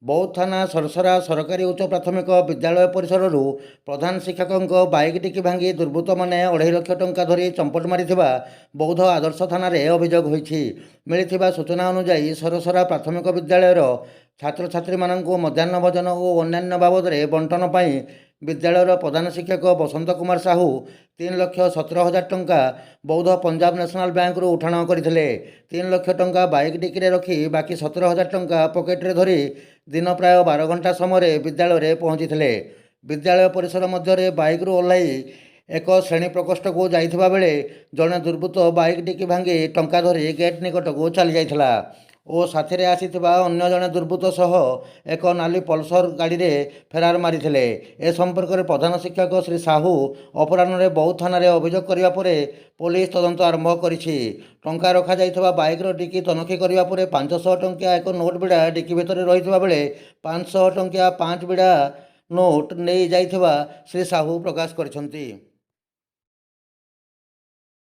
ବୌଦ୍ଧ ଥାନା ସରସରା ସରକାରୀ ଉଚ୍ଚ ପ୍ରାଥମିକ ବିଦ୍ୟାଳୟ ପରିସରରୁ ପ୍ରଧାନ ଶିକ୍ଷକଙ୍କ ବାଇକ୍ ଡିକି ଭାଙ୍ଗି ଦୁର୍ବୃତ୍ତମାନେ 2.5 ଲକ୍ଷ ଟଙ୍କା ଧରି ଚମ୍ପଟ ମାରିଥିବା ବୌଦ୍ଧ ଆଦର୍ଶ ଥାନାରେ ଅଭିଯୋଗ ହୋଇଛି। ମିଳିଥିବା ସୂଚନା ଅନୁଯାୟୀ, ସରସରା ପ୍ରାଥମିକ ବିଦ୍ୟାଳୟର ଛାତ୍ରଛାତ୍ରୀମାନଙ୍କୁ ମଧ୍ୟାହ୍ନ ଭୋଜନ ଓ ଅନ୍ୟାନ୍ୟ ବାବଦରେ ବଣ୍ଟନ ପାଇଁ ବିଦ୍ୟାଳୟର ପ୍ରଧାନ ଶିକ୍ଷକ ବସନ୍ତ କୁମାର ସାହୁ 3,17,000 ଟଙ୍କା ବୌଦ୍ଧ ପଞ୍ଜାବ ନ୍ୟାସନାଲ ବ୍ୟାଙ୍କରୁ ଉଠାଣ କରିଥିଲେ। 3 ଲକ୍ଷ ଟଙ୍କା ବାଇକ୍ ଡିକିରେ ରଖି ବାକି 17,000 ଟଙ୍କା ପକେଟରେ ଧରି ଦିନ ପ୍ରାୟ 12 ଘଣ୍ଟା ସମୟରେ ବିଦ୍ୟାଳୟରେ ପହଞ୍ଚିଥିଲେ। ବିଦ୍ୟାଳୟ ପରିସର ମଧ୍ୟରେ ବାଇକ୍ରୁ ଓହ୍ଲାଇ ଏକ ଶ୍ରେଣୀ ପ୍ରକୋଷ୍ଠକୁ ଯାଇଥିବା ବେଳେ ଜଣେ ଦୁର୍ବୃତ୍ତ ବାଇକ୍ ଡିକି ଭାଙ୍ଗି ଟଙ୍କା ଧରି ଗେଟ୍ ନିକଟକୁ ଚାଲି ଯାଇଥିଲା ଓ ସାଥିରେ ଆସିଥିବା ଅନ୍ୟ ଜଣେ ଦୁର୍ବୃତ୍ତ ସହ ଏକ ନାଲି ପଲସର ଗାଡ଼ିରେ ଫେରାର ମାରିଥିଲେ। ଏ ସମ୍ପର୍କରେ ପ୍ରଧାନ ଶିକ୍ଷକ ଶ୍ରୀ ସାହୁ ଅପରାହ୍ନରେ ବୌଦ୍ଧ ଥାନାରେ ଅଭିଯୋଗ କରିବା ପରେ ପୋଲିସ ତଦନ୍ତ ଆରମ୍ଭ କରିଛି। ଟଙ୍କା ରଖାଯାଇଥିବା ବାଇକ୍ର ଡିକି ତନଖି କରିବା ପରେ 500 ଟଙ୍କିଆ ଏକ ନୋଟ୍ ବିଡ଼ା ଡିକି ଭିତରେ ରହିଥିବା ବେଳେ 500 ଟଙ୍କିଆ 5 ବିଡ଼ା ନୋଟ୍ ନେଇ ଯାଇଥିବା ଶ୍ରୀ ସାହୁ ପ୍ରକାଶ କରିଛନ୍ତି।